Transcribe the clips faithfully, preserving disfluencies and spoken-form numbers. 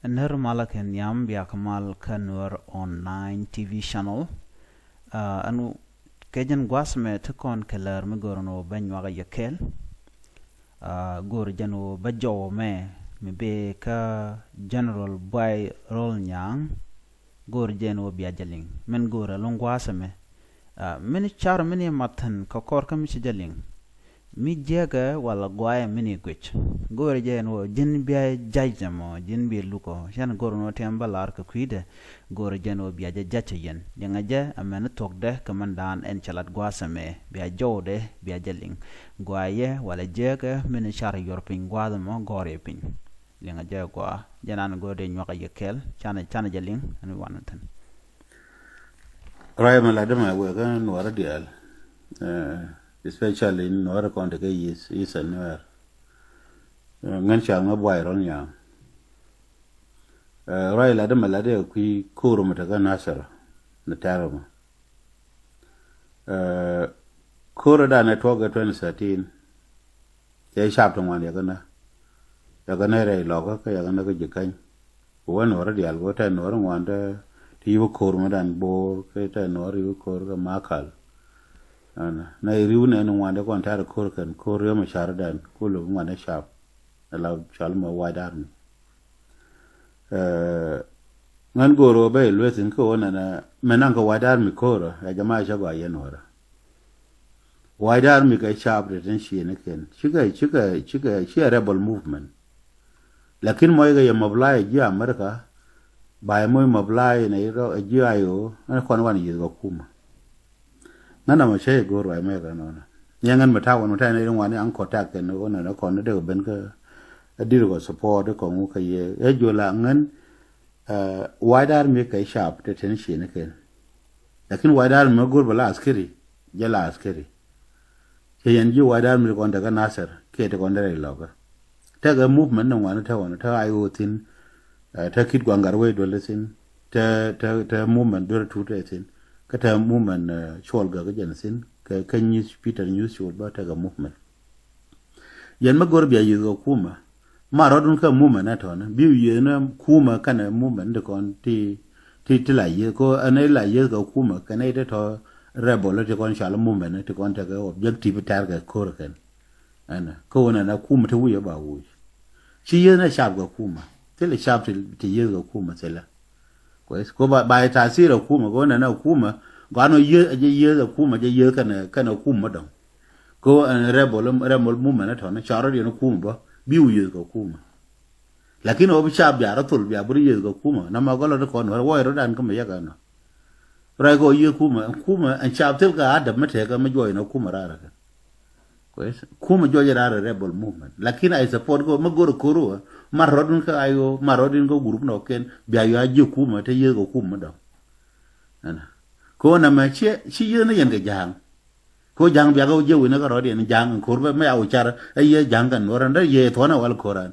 Nɛr malä kɛ nhiam, bia kɛ mal kä Nuer Online T V channel. Ɛn kɛ jɛn gua̱a̱th mɛ ti kɔn kɛ lär mi go̱r ni wä bä nyuak a yɛ kɛɛl. Go̱r jɛn wä bä jɔw mɛ mi bee kä General Buay Rol Nyaŋ. Go̱r jɛn wä bia jɛ liŋ min go̱r ɛlɔŋ gua̱a̱th mɛ. Min car min imathin kɛ kɔr kä mi ci jɛ liŋ. Mi jiäkɛ wala guayɛ min i̱ guic. Go̱o̱rɛ jɛ ɛn wä ji̱n bia jac ɛmɔ ji̱n bia lukɔ. Cɛn go̱o̱rɛ nɔ tiɛm bä lar kɛ kui̱dɛ. Go̱o̱rɛ jɛ ɛn wä bia jɛ jac ɛ yɛn liŋɛ jɛ ɛmɛn thuɔ̱kdɛ kɛ mɛn daan ɛn cɛ lat gua̱a̱th ɛmɛ bia jɔwdɛ bia jɛ liŋ. Guayɛ wala jiäkɛ min i̱ car yuɔr piny gua̱a̱th ɛmɔ gɔ̱r yɛ piny. Liŋɛ jɛ gɔaa jɛ nan go̱o̱r dee nyuak a yɛ kɛɛl canɛ canɛ jɛ liŋ ɛn wanɛ thin. Ruac mɛ lat dämɛ wek kä nuɔrä diaal, especially nuɔrä kɔn tekɛ yith yith a nuɛɛr. Ŋän ca ŋä buay rɔn yaŋ. Ruac lat dämɛ lat dee kui̱ ko̱o̱r mɛ tekɛ Nasir ni tɛ̈r mɛ. Ko̱o̱r dan ɛ tuɔk kɛ twenty thirteen. Cɛ cap ti ŋuan yɛ kɛ nä yɛ kɛ nä rɛy lɔkä kä yɛ kɛ nä kä ji̱ käny. Kɛ wä nuɔrä diaal kɛ wä tɛn nuɔrä ŋuan te ti yiwä ko̱r mɛ dan bo̱o̱r kɛ tɛn nuɔrä yiwä ko̱r kɛ makal. Nɛ riw nɛ ni ŋuan te kɔn tɛr ko̱r kɛn ko̱r riw mɛ car dan ku luk ŋuan te cap. Ɛ la cal mɛ wac dar mi. Ŋän go̱o̱r wä bɛ iluethin kä wä nɛnɛ mɛ naŋ kɛ wac dar mi ko̱rä ɛ jama cä gɔaa yɛn wärä. Wac dar mi kɛ cap ri tin cieni ken cikɛ cikɛ cikɛ ciɛ rebel movement. Lakin mɔc kɛ yɛ mobilai ji̱ America. Ba yɛ moc mobilai nɛ ji̱ ayo ɛn kɔn wan yieth kɛ kumä. Ŋän amɔ cä yɛ go̱o̱r ruac mɛ kɛ nɔnɔ. Yɛ ŋän mi ta̱a̱ wän mi ta̱a̱ nɛ ri ŋuani aŋ kɔ tak kɛn wä nɛnɛ kɔn ni dek ben kä a dir kɔ support kɔ ŋu kä yɛ ɛ juɔl a ŋän. Wac dar mi kɛ cap te ten cieni ken. Lakin wac dar mi go̱o̱r bɛ la askeri jɛ la askeri. Cɛ yɛn ji̱ wac dar mi kɔn tekɛ Nasir kiɛ te kɔn derɛ ilɔkä. Tekɛ movement ni ŋuani te ɣɔn te ayo thin. Te kit guaŋ gat wei duel thin. Te te te movement duer tut te thin. Kä te movement cuɔl gak jɛn thin kɛ kɛ nyuth Peter nyuth cuɔl bä tekɛ movement. Yɛn mi go̱r bia yieth kɛ kumä ma rɔ̱dun kä mumɛ nɛ tɔ̱nä bi wi̱i̱ ni kumä kɛnɛ mumɛ ni ti kɔn ti ti ti la yieth ko ɛn la yieth kɛ kumä kɛnɛ ti tɔ̱ rebel ti kɔn cal mumɛ ni ti kɔn tekɛ objective tɛr kɛ ko̱r kɛn. Ɛnɛ kä wä nɛnɛ kumä ti wi̱i̱ ba wuc. Ci yieth ni cap kɛ kumä thilɛ cap ti yieth kɛ kumä thilɛ. Kwes ko ba ba tasir a kumä ko nɛnɛ a kumä gɔan ɔ yieth a jɛ yieth a kumä jɛ yieth kɛnɛ kɛnɛ kumä dɔŋ. Ko ɛn rebel rebel mumɛ ni tɔni cɔrɔ diɛn kumä bä bi wu yieth kɛ kumä. Lakin ɔ bi ca biar a thol biar bi ri yieth kɛ kumä na ma gɔlɔ ti kɔn wɛr wɔy rɔ dan kä mi yɛk ɛnɔ. Rɔy kɛ ɔ yieth kumä ɛn kumä ɛn ca thil kɛ adap mi tɛkɛ mi juɔy ni kumä rarɛ kɛ. Kwes kumä juɔc raar rebel movement lakin I support ko ma gor kor wä ma rɔdun ka ayo ma rɔdun ka group nɔ ken bia yo aji kumä te yieth ko kumä dɔ. Ɛnɛ ko na ma ci ci yieth ni yɛn ke jaŋ. Ko jaŋ bia ka je win ka rɔd yɛn jaŋ kor bɛ ma ya wo car a yieth jaŋ kan wara nda yieth thona wal koran.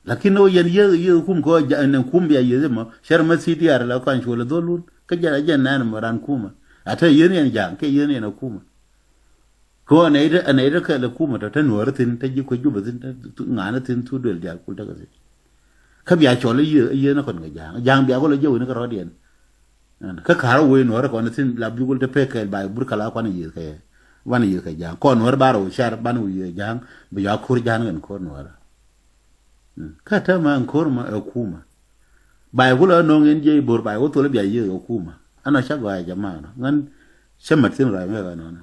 Lakin no yɛn yieth yieth kum ko ja ne kum bia yieth ma cer ma C D R la kan chule dolun ka jɛ jɛ nan ma ran kumä. Ata yieth yɛn jaŋ ke yieth yɛn kumä. Ko anɛy te anɛy te kɛl ɛ kumä tɔ te nuäärä thi̱n te ji̱ kuec jupä thi̱n te ŋa̱a̱nä thi̱n thu duël diaal kul tekɛ thi̱n. Kä bia cɔl i̱ yiëë i̱ yiëë ni kɔn kɛ ja̱a̱ŋ ja̱a̱ŋ bia kɔl ɛ jiɛ wec ni kɛ rɔ̱diɛn. Kä ka̱r ɛ wec nuäärä kɔn thi̱n la bikul te pek kɛɛl ba i̱ bur kɛ la kuan i̱ yiëë kɛ. Ban i̱ yiëë kɛ ja̱a̱ŋ kɔn nuäärä bar ɛ wec car ban i̱ yiëë ja̱a̱ŋ bi yɔak ko̱r ja̱a̱ŋ kɛn ko̱r nuäärä. Kä täämɛ ɛn ko̱r mɔ ɛ kumä. Ba yɛ kulɛ ɣä no̱o̱ŋ in jiɛ i̱ bo̱r ba yɛ wä thol i̱ bia yiëë kɛ kumä. Ɛn ɔ cä gɔaa ɛ jɛ maanɔ ŋän cä mät thi̱n rɔy mɛ ɣä nɔnɔ.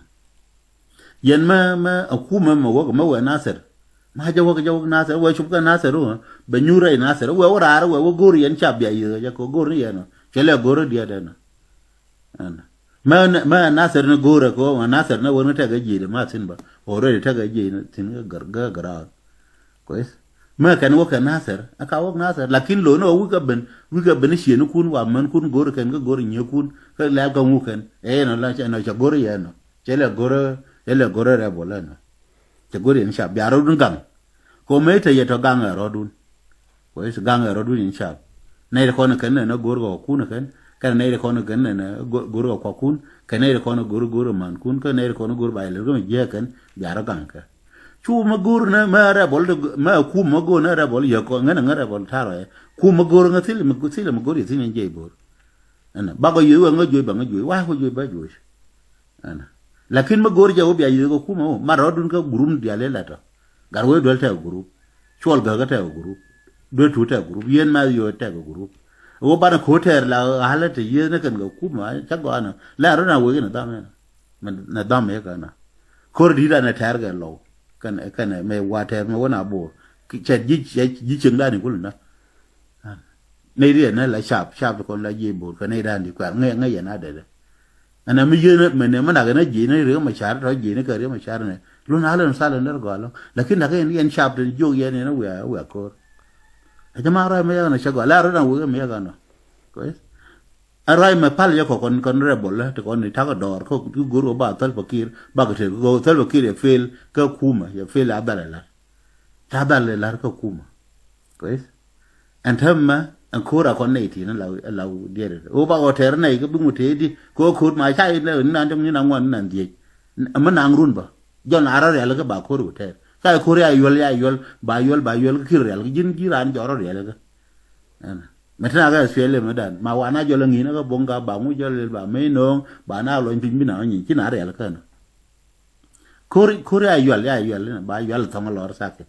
Yɛn mɛ mɛ ɛ kumä mɛ wäk mɛ wɛ Nathir. Ma jɛ wäk jɛ wäk Nathir wɛ cup kɛ Nathir wä bɛ nyuur rɛy Nathir wɛ wä raar wɛ wä go̱o̱r yɛn ca bia yiëë kɛ jɛ kɛ go̱o̱r ni yɛn ɔ. Cɛ lɛ go̱o̱r i̱ diɛt ɛn ɔ. Ɛn mɛ mɛ Nathir ni go̱o̱rɛ kɛ ɣöö Nathir ni wä ni tɛkɛ ji̱ di ma thi̱n bä already tɛkɛ ji̱ thi̱n kä gär kä gäraar. Kwes mɛ kɛn wä kɛ Nathir ɛ ka wä Nathir lakin lo̱n ɛ wä wi̱kɛ ben wi̱kɛ ben i̱ ciënikun wa mänkun go̱o̱r kɛn kä go̱o̱r nyiekun kä lɛl kä ŋuk kɛn ɛ ɛn ɔ la ɛn ɔ cɛ go̱o̱r yɛ ɛn ɔ cɛ lɛ go̱o̱r cɛ lɛ go̱o̱r ɛ rɛbol ɛn ɔ cɛ go̱o̱r yɛn ca bia rɔdun gaŋ. Kɛ ɣöö mëë te yɛ tɔ gaŋ ɛ rɔdun. Kwes gaŋ ɛ rɔdun in cap. Nɛy ti kɔn kɛn nɛnɛ go̱o̱r kɛ kɔkun kɛn kɛn nɛy ti kɔn kɛn nɛnɛ go̱o̱r kɛ kɔkun kɛn nɛy ti kɔn go̱o̱r go̱o̱r mankun kɛn nɛy ti kɔn go̱o̱r ba ilɛ rɔm jiɛ kɛn bia rɔ gaŋ kɛ. Cu ma go̱o̱r ni ma rebel, ma kum ma go̱o̱r ni rebel yɛ kɔ ŋän ŋä rebel tarɔ yɛ. Kum ma go̱o̱r ŋä thil ma thil ma go̱o̱r yɛ thil ni jɛ bor. Ɛnɛ bakɔ yɛ wä ŋä juɔc ba ŋä juɔc wa ko juɔc ba juɔc. Ɛnɛ lakin ma go̱o̱r jɛ wä bia yɛ kɔ kum ma wä ma rɔ dun kä group dial yɛ latɔ. Gar wä duel tɛ group. Cuɔl gak tɛ group. Duel tu tɛ group yɛn ma yɛ tɛ group. Wä banɛ ko tɛr la halɛ tɛ yɛ ni kɛn kɛ kum ma ca gɔanɛ la rɔ na wä yɛ na dam yɛ na dam yɛ kɛ na. Kor di da na tɛr kɛ lɔw. Kɛn kɛn mɛ wa tɛr mɛ wä na bor. Cɛ ji̱ cɛ ji̱ cieŋ dani kul na. Nɛy di ɛn la cap cap ti kɔn la jiɛ bor kɛ nɛy dan di kuɛr ŋɛ ŋɛ yɛn a dɛdɛ. Ɛn a mi jiɛ mɛ nɛ mɛ nak ɛn a jiɛ ni riek mɛ car tɔ jiɛ ni kɛ riek mɛ car nɛ lun a lɛn sal ɛn dɛr gɔal lɔ lakin nak ɛn yɛn cap ti jiok yɛn yɛn a wiaa wiaa koor. Ɛ jɛ ma rɔy mɛ yɛn a cɛ gɔal a rɔy dan wek mɛ yɛn a nɔ. Kwes. Ɛ ruac mɛ pal yɛ kɔ kɔn kɔn rebel ti kɔn ni takä dɔɔr kä ti go̱r kɔ ba Salva Kiir bak te kɔ Salva Kiir yɛ fail kä kuma yɛ fail a dhal ɛ lar. Ca dhal ɛ lar kä kuma. Kwes. Ɛn täämɛ ɛn ko̱r a kɔn nɛy ti ni law law diɛɛr ɛ wä bak ɔ tɛɛr nɛy kä bi ŋut tëë di kɛ wä ko̱r ma ca in lɛ ni nan tɛm ni nan ŋuan ni nan dhiec. Ɛmɛ naŋ run bä jɔn a rɔ rial kä ba ko̱r wä tɛɛr ca ko̱r ya yuɔl ya yuɔl ba yuɔl ba yuɔl kä ki̱r rial kä ji̱n ji̱ raan jɔr rɔ rial kä. Ɛn mɛ tɛn a kɛ S P L M dan ma wa na jɔl ŋi̱n kä boŋ ka ba ŋu jɔl ba mɛ no̱o̱ŋ ba na lɔny piny bi na nyin ci na rial kɛn. Ko̱r ko̱r ya yual ya yual ba yual thɔŋ lɔr thak.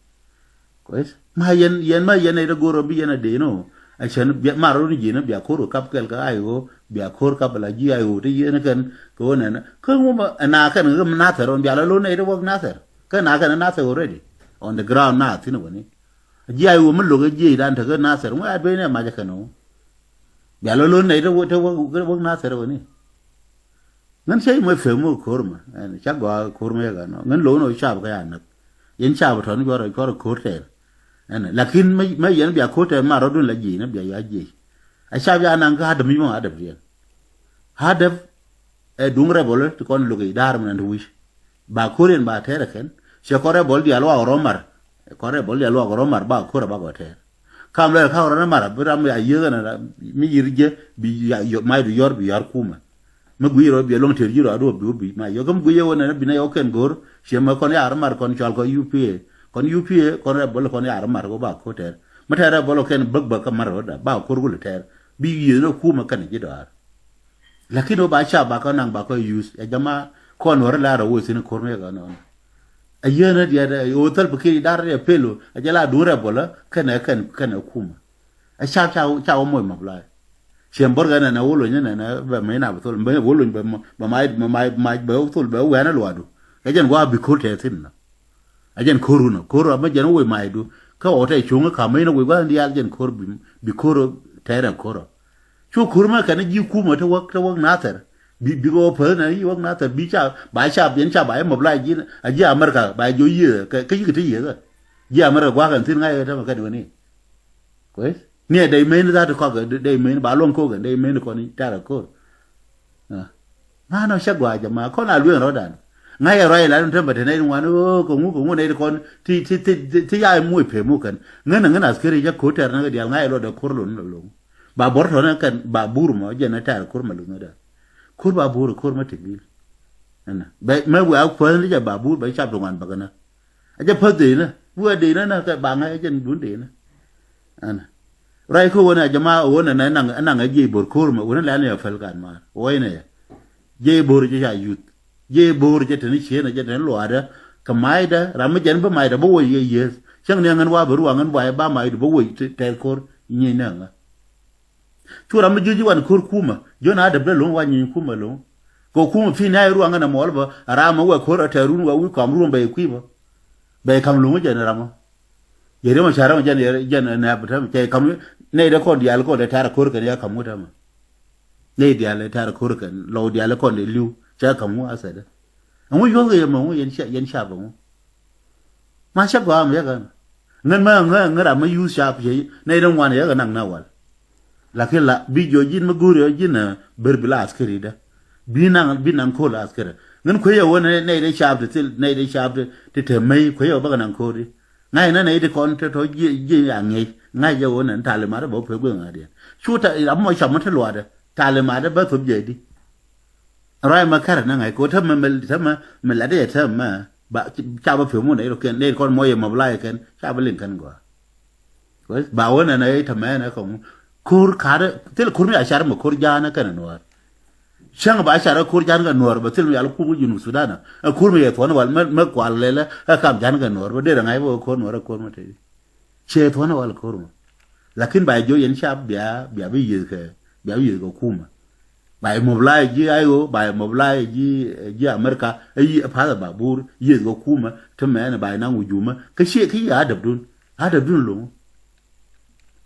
Kwes ma yɛn yɛn ma yɛn ɛ go̱r bi yɛn a dee no. A cɛn ma rɔ ni ji̱n bia ko̱r kap kɛl ka ay ɣo bia ko̱r kap la ji̱ ay ɣo ti yɛn kɛn kɛ ɣo nɛn kä ŋu ma na kɛn kä Nathɛr ɣɔn bia la lo nɛ ri wäk Nathɛr kä na kɛn Nathɛr already on the ground na thin wani. Ji̱ ay wä mi lo̱k ɛ jiɛc dan tekä Nathɛr ŋuɛ a duec nɛ mac ɛ kɛn ɣöö bia lɔ lo̱n nɛy te wä te wä wä Nathɛr ɣöö ni. Ŋän cä imɛ pem wä ko̱r mɛ ɛn ca gɔaa ko̱r mɛ yɛ kɛn ɣöö ŋän lo̱n ɣöö cap kɛ ya näk. Yɛn cap tɔ̱ ni cuarɛ cuarɛ ko̱r tɛɛr. Ɛn lakin mɛ mɛ yɛn bia ko̱r tɛɛr ma rɔ̱dun la jiɛc ni bia ya jiɛc. A cap ya naŋ kä adäm imɛ adäm riɛn. Adäm ɛ duŋ rebel ti kɔn lo̱k i̱ da̱a̱r mi nan ti wi̱c. Ba ko̱r yɛn ba tɛɛr ɛ kɛn cɛ kɔn rebel diaal wak rɔ mar. Kɔn rebel diaal wak rɔ mar ba ko̱r ɛ ba gɔ tɛɛr. Kam lɔc ɛ ka̱k rɔ ni mar a bi ram a yiëëk ɛn mi yir jɛ bi mac du yɔr bi yɔr kumɛ. Mi guic rɔ bi ɛlɔŋ tɛɛr ji̱ rɔ a duɔ̱p bi wä bi mac yɔk kä mi guic ɛ wä nɛn bi na yɔk kɛn go̱r. Ciɛ mɛ kɔn yaar mar kɔn cɔal kɔn U P A kɔn U P A kɔn rebel kɔn yaar mar kɔ ba ko̱r tɛɛr. Mi tɛɛr rebel kɛn bäk bäk kä mar rɔ da ba ko̱r gul tɛɛr bi yiëëk ni kumɛ kɛn ji̱ dɔaar. Lakin wä ba ca ba kɔ naŋ ba kɔ yuth ɛ jama kɔn wä ri la rɔ wä thin ko̱r mi kɛ nɔn. A yien a diɛt ɛ wä thäl bi kiri dar ɛ pelo a jɛ la duun rɛ bɔlä kɛn ɛ kɛn kɛn ɛ kumä. A ca ca ca wä moc mɔk la. Ciem bor kɛ nɛn ɛ wä lony nɛn ɛ bɛ mɛ na bi thol bɛ wä lony bɛ ma bɛ ma bɛ ma bɛ wä thol bɛ wɛn ɛ luadu. Ɛ jɛn wa bi ko̱r tɛ thin na. A jɛn ko̱r wunä ko̱r a mä jɛn wä wec mac du kä ɣɔw tɛ cuŋä ka̱m mä in a wec gua̱th in diaal jɛn ko̱r bi ko̱r tɛɛrɛ ko̱r. Cu ko̱r mä kɛn ji̱ kumä te wäk te wäk Nathɛr bi bi ɣɔw päth na ji̱ wäk Nathɛr bi ca ba ca biɛn ca ba jɛ mobilize ji̱ a ji̱ America ba jɛ jiö yiëë kä yik te yiëë kä ji̱ America gua̱th kɛn thi̱n ŋa̱c kɛ tämɛ kɛn wä ni. Kwes ni a dɛy meni that kɔk dɛy meni ba luɔ̱ŋ ko̱k kɛn dɛy meni kɔn tɛɛrɛ ko̱r. Ŋa̱n ɔ cä gɔaa jɛ ma kɔn a lueŋ rɔ̱dan. Ŋa̱c ɛ ruac ɛ lat ni tɛm bɛ te nɛy ti ŋuan ɣöö kɛ ŋu kɛ ŋu nɛy ti kɔn ti ti ti ti ya muc pem wä kɛn. Ŋän ɛ ŋän askeri jɛ ko̱r tɛr ni kɛ diaal ŋa̱c ɛ luɔt dee ko̱r lon ni lɔ loŋ. Ba bɔr tɔ̱ ni kɛn ba bur mɔ jɛn ɛ tɛr ko̱r mɛ luth ni dee. Ko̱r ba bur ko̱r mɛ ti bil. Ɛnɛ bɛ mɛ wiaa kuäth ni jɛ ba bur bɛ cap ti ŋuan bäkɛ nä. A jɛ päth dee nä wiaa dee nä nä kɛ ba ŋa̱c ɛ jɛn dun dee nä. Ɛn ruac kä wen a jama wen a naŋ a jiɛc bo̱r ko̱r mɛ wen a lɛn yɛ päl kan maar wä inɛ yɛ jiɛc bo̱r jɛ ca yuth. Jiɛc bo̱r jɛ teni cieen a jɛ teni luaadä kɛ maacdä ram mi jɛn bä maacdä bä woc yɛ yieth cäŋ ni a ŋän wa bɛ ruaŋ ŋän wa ba maacdu bä woc tɛth ko̱r nyieny ni a ŋä. Cu ram mi jiöc ji̱ wan ko̱r kumä jiön a däp dä lo̱ŋ wa nyieny kumä lo̱ŋ. Kɛ kumä pi̱n ni a ruaŋ ŋän a muɔl bä a ram mi wɛ ko̱r a tɛr run wa wi̱i̱ kɔam run bɛ kui̱ bä. Bɛ ka̱m lo̱ŋ jɛn ram mɔ. Yɛ riɛm a ca ram jɛn jɛn nɛ bi tɛm cɛ kam nɛy dɛ kɔn diaal kɔn dɛ tar ko̱r kɛn ya kam ŋu tɛmɛ. Nɛy diaal dɛ tar ko̱r kɛn lɔw diaal kɔn dɛ li̱w cɛ kam ŋu a thɛdɛ. Ɛŋu yuɔth kɛ yɛ mɛ ŋu yɛn ca yɛn ca bɛ ŋu. Ma cɛ gɔaa mɛ yɛ kɛn ŋän mɛ ŋä ŋä ram mɛ yuth ca piɛ nɛy dɛ ŋuan yɛ kɛ naŋ na wal. Lakin la bi jɔ ji̱n mi go̱o̱ri ɔ ji̱n ɛ ber bi la askeri dä. Bi naŋ bi naŋ ko̱r la askeri ŋän kuecä wä nɛy dee caap ti thil nɛy dee caap ti te mey kuecä wä bäkɛ naŋ ko̱r di. Ŋa̱c nä nɛy ti kɔn te tɔ jiɛ jiɛ a ŋiec ŋa̱c jɛ wä nɛn talimat bä pek gueŋ a diɛn cu ta ram mɔ cam mi te luaatdä talimat bä thop jɛ di. Ruac mɛ kärä nä ŋa̱c kɛ wä tämɛ tämɛ mi lat jɛ tämɛ. Ba ca bä pi̱w mun nɛy rɔ kɛn nɛy kɔn mɔ yɛ mɔbilay kɛn ca bä liŋ kɛn gɔaa. Ba wä nɛn ɛ tämɛ nɛ kɔŋ ko̱r ka̱rä thil ko̱r mi a car mɛ ko̱r ja̱a̱n ɛ kɛn ɛ nuɔ̱ɔ̱r. Cäŋ ba car ɛ ko̱r ja̱a̱n kɛ nuɔ̱ɔ̱r bɛ thil mi yal kum kä Junub Sudan ɛ ko̱r mi yɛ thuɔ̱n wal mɛ kual lɛlɛ ɛ kam ja̱a̱n kɛ nuɔ̱ɔ̱r bɛ derɛ ŋa̱c bä ko̱r nuɔ̱ɔ̱r ɛ ko̱r mɛ tëë. Ciɛ thuɔ̱n ɛ wal ko̱r mɛ. Lakin ba yɛ jiɔ yɛn cap bia bia bi yieth kɛ bia bi yieth kɛ kumä. Ba yɛ mobilize ji̱ I O, ba yɛ mobilize ji̱ ji̱ America ɛ yi path ɛ babur yieth kɛ kumä. Tämɛ ɛn ba yɛ naŋ wujumä kä ciɛ kä yi adäpdun. Adäpdun lo̱ŋ.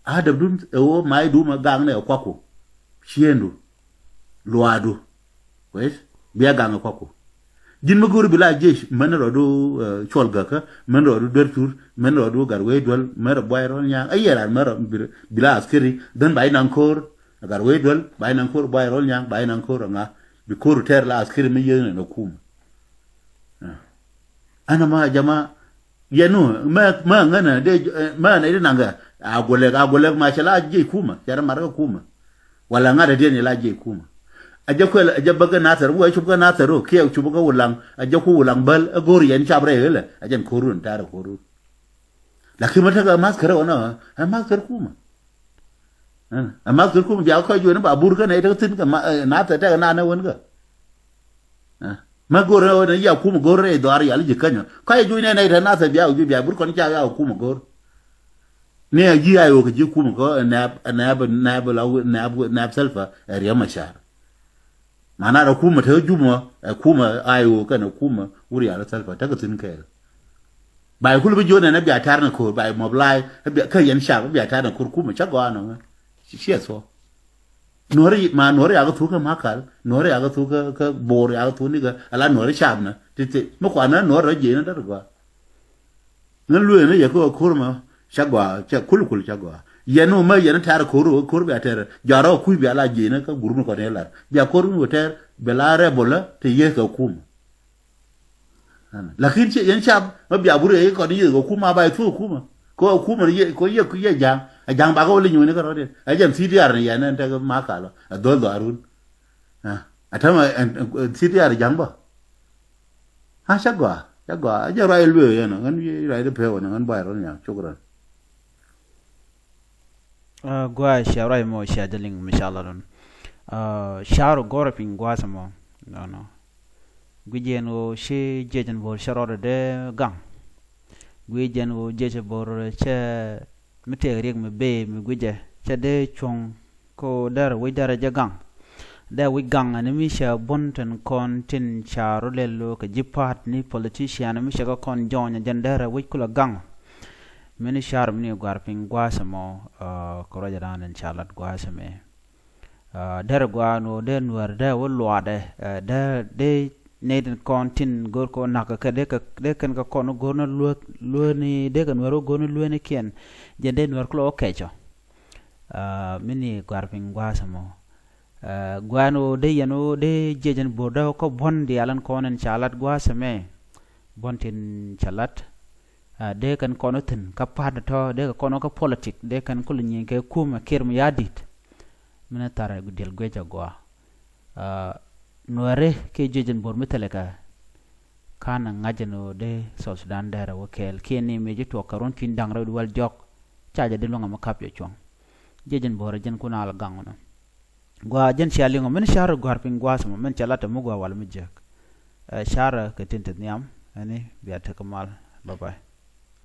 Adäpdun ɛ ɣöö mac dumä gaŋnɛ ɛ kuaku. Ciëndu. Luaadu. Kwes bia gaŋ ɛ kuaku. Ji̱n mi go̱o̱ri bi la jiec mɛn rɔɔdu cuɔl gäkä mɛn rɔɔdu duer tur mɛn rɔɔdu gat wee duel mɛn rɔ buay rɔl nyaŋ ɛ yɛ ran mɛn rɔ bi la askiri dhän ba inaŋ ko̱o̱r. Gat wee duel ba inaŋ ko̱o̱r buay rɔl nyaŋ ba inaŋ ko̱o̱r ɛ ŋa bi ko̱o̱r tɛɛr la askiri mi yieth nɛ nɔ kum. Ana ma jama yɛnu mɛ mɛ ŋänä de mɛ nɛ di naŋ kɛ a gulɛk a gulɛk ma cɛ la jiec kumä cɛ rɛ mar kɛ kumä. Wala ŋa̱t adiɛn yɛ la jiɛc kumä. A jɛ kuɛl a jɛ bäk kä nathɛr wä cop kä nathɛr ro kiɛ cop kä wulaŋ a jɛ ku wulaŋ bäl a go̱o̱r yɛn cap rɛy ɣälɛ a jɛn ko̱r run ta̱rɛ ko̱r run. Lakin mä tekɛ math kärä wä nɔ a math kär kumä. A math kär kumä bia kä kɔc juɔni ba bur kä nɛ tekɛ thi̱n kɛ nathɛr tekɛ nanɛ wän kä. Mä go̱r nɛ wä nɛ ya kumä go̱r rɛy dhɔaar yal ji̱ känyɔ kɔc juɔni nɛ nɛ tekɛ nathɛr bia wä juɔni bia bur kɔn ca ya wä kumä go̱r. Ni a ji̱ a yo̱o̱k ji̱ kumä kɔ nɛɛp nɛɛp nɛɛp la nɛɛp nɛɛp thɛlpa ɛ riɛm a car. Mana rɛ kumä te jumä ɛ kumä a yo̱o̱k kɛn ɛ kumä wur yal thɛlpa tekɛ thi̱n kɛɛl. Ba yɛ kul bi jiön ɛn ɛ bia tar ni ko̱r ba yɛ mɔbilay kä yɛn cap ɛ bia tar ni ko̱r kumä cä gɔaa nɔŋä. Ciɛ thuɔ. Nuɔri ma nuɔri yakɛ thuk kä makal nuɔri yakɛ thuk kä bo̱o̱r yakɛ thuk ni kä ala nuɔri cap nä ti ti mi kuan nä nuɔri rɔ jiɛn nä däri gɔaa. Ŋän lueeni yɛ kä ɣä ko̱r mɛ cä gɔaa cɛ kul kul cä gɔaa. Yɛn wä mä yɛn tɛ̈r ko̱r ɣä ko̱r bia tɛ̈r jɔarä ɣä kui̱ bia la jiɛn kä gurum kɔn yɛ lar bia ko̱r mi wä tɛ̈r bia la rɛbol ɛ te yieth kɛ kum. Lakin ciɛ yɛn cap mä bia bur yɛ kɔn yieth kɛ kum a ba yɛ thuɔ̱k kum ɛ kɛ ɣä kum ɛ kɛ yɛ yɛ ja̱ŋ ɛ ja̱ŋ bakɛ wä li nyuuni kä rɔ̱diɛn ɛ jɛn thi̱i̱t diaar ni yɛn ɛn tɛk ma kalɔ ɛ dhol dhɔaarun. Ɛ täämɛ thi̱i̱t diaar ja̱ŋ bä. Ha cä gɔaa cä gɔaa a jɛ ruac lueek yɛn ɣän ruac di pek wä ni ɣän buay rɔl nyaŋ cukran. Gua̱a̱ cia ruac mɔ cia jɛ liŋ mi ca lat ɣän. Car gɔrɛ piny gua̱a̱th mɔ nɔnɔ. Guic jɛn ɣöö ci jiɛc in bo̱r cä rɔɔdɛ dee gaŋ. Guic jɛn ɣöö jiɛc in bo̱r cɛ mi tëëk riɛk mi bee mi guic jɛ cɛ dee cuɔ̱ŋ. Ko dɛr wi̱c dɛr jɛ gaŋ. Dɛr wi̱c gaŋ ni mi cɛ buɔ̱n tin kɔn tin ca rɔ lɛl lo kɛ ji̱ pa̱a̱t ni politician mi cɛ kɛ kɔn jɔɔny jɛn dɛr wi̱c kulɛ gaŋ. Mini car mini gua̱r piny gua̱a̱th ɛmɔ kɛ ruac dan in ca lat gua̱a̱th ɛmɛ. Dɛr gua̱a̱n wä dee nuäär dee wä luaadɛ dee dee nɛy tin kɔn tin go̱r kɛ wä nakä kɛ dee kɛn kɛ kɔn wä go̱r ni luäni dee kɛ nuäär wä go̱r ni luäni kiɛn. Jɛn dee nuäär kulɛ wä kɛcɔ. Mini gua̱r piny gua̱a̱th ɛmɔ. Gua̱a̱n wä dee yɛn wä dee jiɛc ɛn bo̱r dee wä kä buɔ̱n diaal ɛn kɔn ɛn ca lat gua̱a̱th ɛmɛ. Buɔ̱n tin ca lat. Dee kɛn kɔn wä thi̱n kä pa̱a̱t tɔ̱ dee kɛ kɔn wä kä politik dee kɛn kulɛ nyieny kɛ kumɛ kiɛr mi ya̱a̱ di̱t. Mini tharɛ diɛl guic agɔaa. Nuɛri kiɛ jiɛc ɛn bo̱r mi thilɛ kɛ. Ka̱n ɛ ŋa̱c ɛn ɣöö dee South Sudan dɛrɛ wä kɛɛl kiɛ ni mëë ji̱ tuɔɔk kɛ ruɔ̱n ki̱n da̱ŋ rɛw di wäl jɔk. Ca jɛ di luäŋ ɛmɛ ka̱p jɛ cuɔ̱ŋ. Jiɛc ɛn bo̱r ɛ jɛn kun al gaŋ ɛnɔ. Gua̱a̱ jɛn cia liŋ ɔ min car ɛ gua̱r piny gua̱a̱th ɛmɔ min cia lat ɛmɔ gua̱a̱ wal mi jiäk. Ɛ car ɛ kɛ tin te nhiam ɛni bia tek kɛ mal. Bye bye.